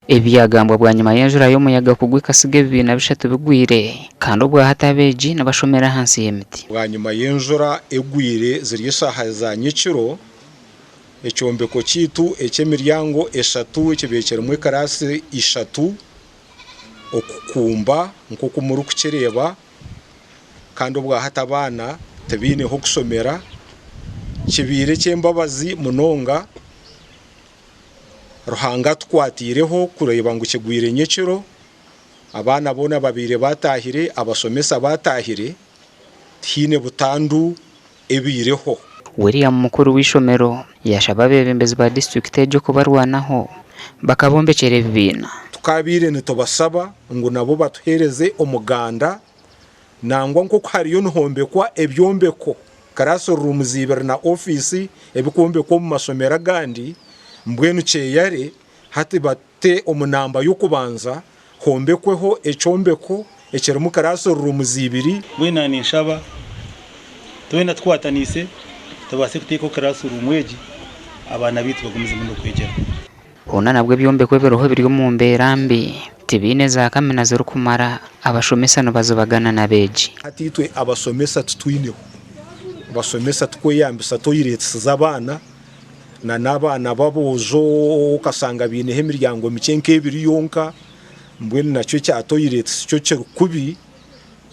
Ebi byagambwa bwanyima y'enjura y'omuyaga kugwa ekasiga ebibiina bishatu bigwire kandi obwahati abeegi nibashomera ahansi y'emiti. Bwanyima y'enjura egwire ziri eshaaha za nyekiro, ekyombeko kyaitu eky'emiryango eshatu ekibaire kirimu ekiraasi ishatu okukumba nk'oku murikukireeba kandi obwahati abaana tibaine h'okushomera kibaire eky'embabazi munonga. Ruhanga atukwatiireho kureeba ngu kigwire nyekiro, abaana boona babaire baataahire, abashomesa baataahire, tihaine butandu ebaireho. William mukuru w'eishomero yaashaba abeebembezi ba disiturikiti egyo kubarwanaho bakabombekyera ebibiina. Tukabaire nitubasaba ngu nabo batuheereze omuganda nangwa nk'oku hariyo nihombekwa ebyombeko, classrooms ibiri na ofiisi ebikwombekwa omu mashomero agandi, mbwenu kyeyare hati bate omu namba y'okubanza hombekweho ekyombeko ekirimu classrooms ibiri. Mbwenu ninshaba twena tukwataniise tubaase kuteekaho classroom egi abaana baitu bagumizemu n'okwegyera. Hoona nabwo ebyombeko ebiriho biri omu mbeera mbi, tibiine za kamina zirikumara, abashomesa nibazibagana n'abeegi. Hati itwe abashomesa titwineho bashomesa tukweyambisa toiletsi z'abaana na n'abaana b'aboojo okashanga baineho emiryango mikye nk'ebiri yonka mbwenu nakyo ekya toiletsi kyo kiri kubi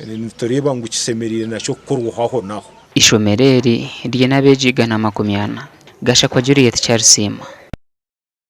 nitureeba ngu kishemereire nakyo kukorwaho ahonaho. Eishomero eri riine abeegi 140. Gashakwa Juliet Kyarisiima.